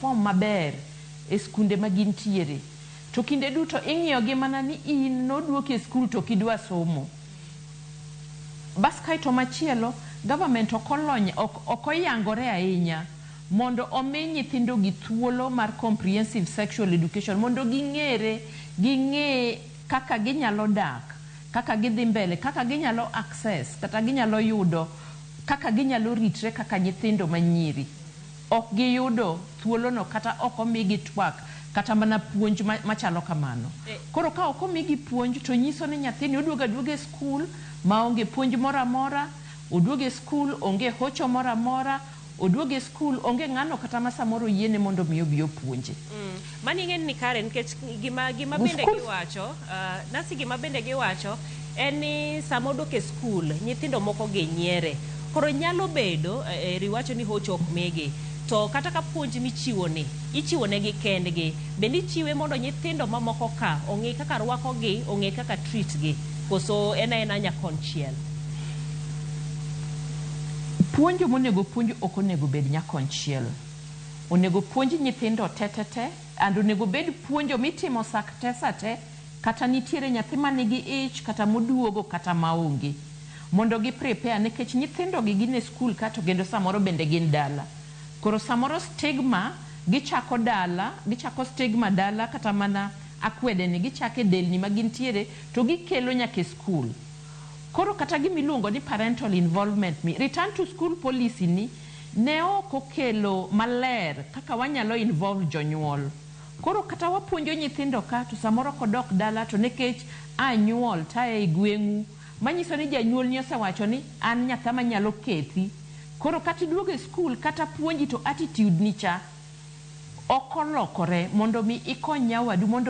Perform maber e skunde ma gintiere. To kinde duto ing'iyo gi mana ni in noduoki e skul to ok idwa somo. Bas kaeto machielo, government ok olony, ok oyangore ahinya mondo omi nyithindo gi thuolo mar comprehensive sexual education mondo ging'ere, ging'e kaka ginyalo dak, kaka gidhi mbele, kaka ginyalo access kata ginyalo yudo kaka ginyalo ritre kaka nyithindo manyiri. Ok giyudo thuolono kata ok omigi twak kata mana puonj machalo kamano. Koro ka ok omigi puonj to nyiso ni nyathini oduogo aduoga e skul maonge puonj moro amora, oduogo e skul onge hocho moro amora, oduogo e skul onge ng'ano kata ma samoro oyiene mondo mi obi opuonje. Mano ing'e ni kare nikech gima bende giwacho, Nancy, gima bende giwacho en ni sama odok e skul nyithindo moko gi nyiere. Koro nyalo bedo riwacho ni hocho ok migi. To kata ka puonj michiwo ni ichiwo negi kendgi, bende ichiwe mondo nyithindo mamoko ka ong'e kaka rwako gi, ong'e kaka treat gi, koso en aena nyakonchiel? Puonjo monego puonj ok onego bed nyakonchiel. Onego puonj nyithindo te te te and onego bed puonjo mitimo sak te sate kata nitiere nyathi manigi ich kata moduogo kata maonge. Mondo gi prepare nikech nyithindo gi gin e skul ka to kendo samoro bende gin dala. Koro samoro stigma gichako dala, gichako stigma dala kata mana akwede ni gichako e delni ma gintiere to gikelo nyaka e skul. Koro kata gimiluongo ni parental involvement mi return to school policy ni ne ok okelo maler kaka wanyalo involve jonyuol. Koro kata wapuonjo nyithindo ka to samoro kodok dala to nikech anyuol ta e gweng'u manyiso ni janyuol ni osewacho ni an nyatha manyalo kethi. Koro kata iduogo e skul kata puonji to attitude ni cha ok olokore mondo mi ikony nyawadu mondo.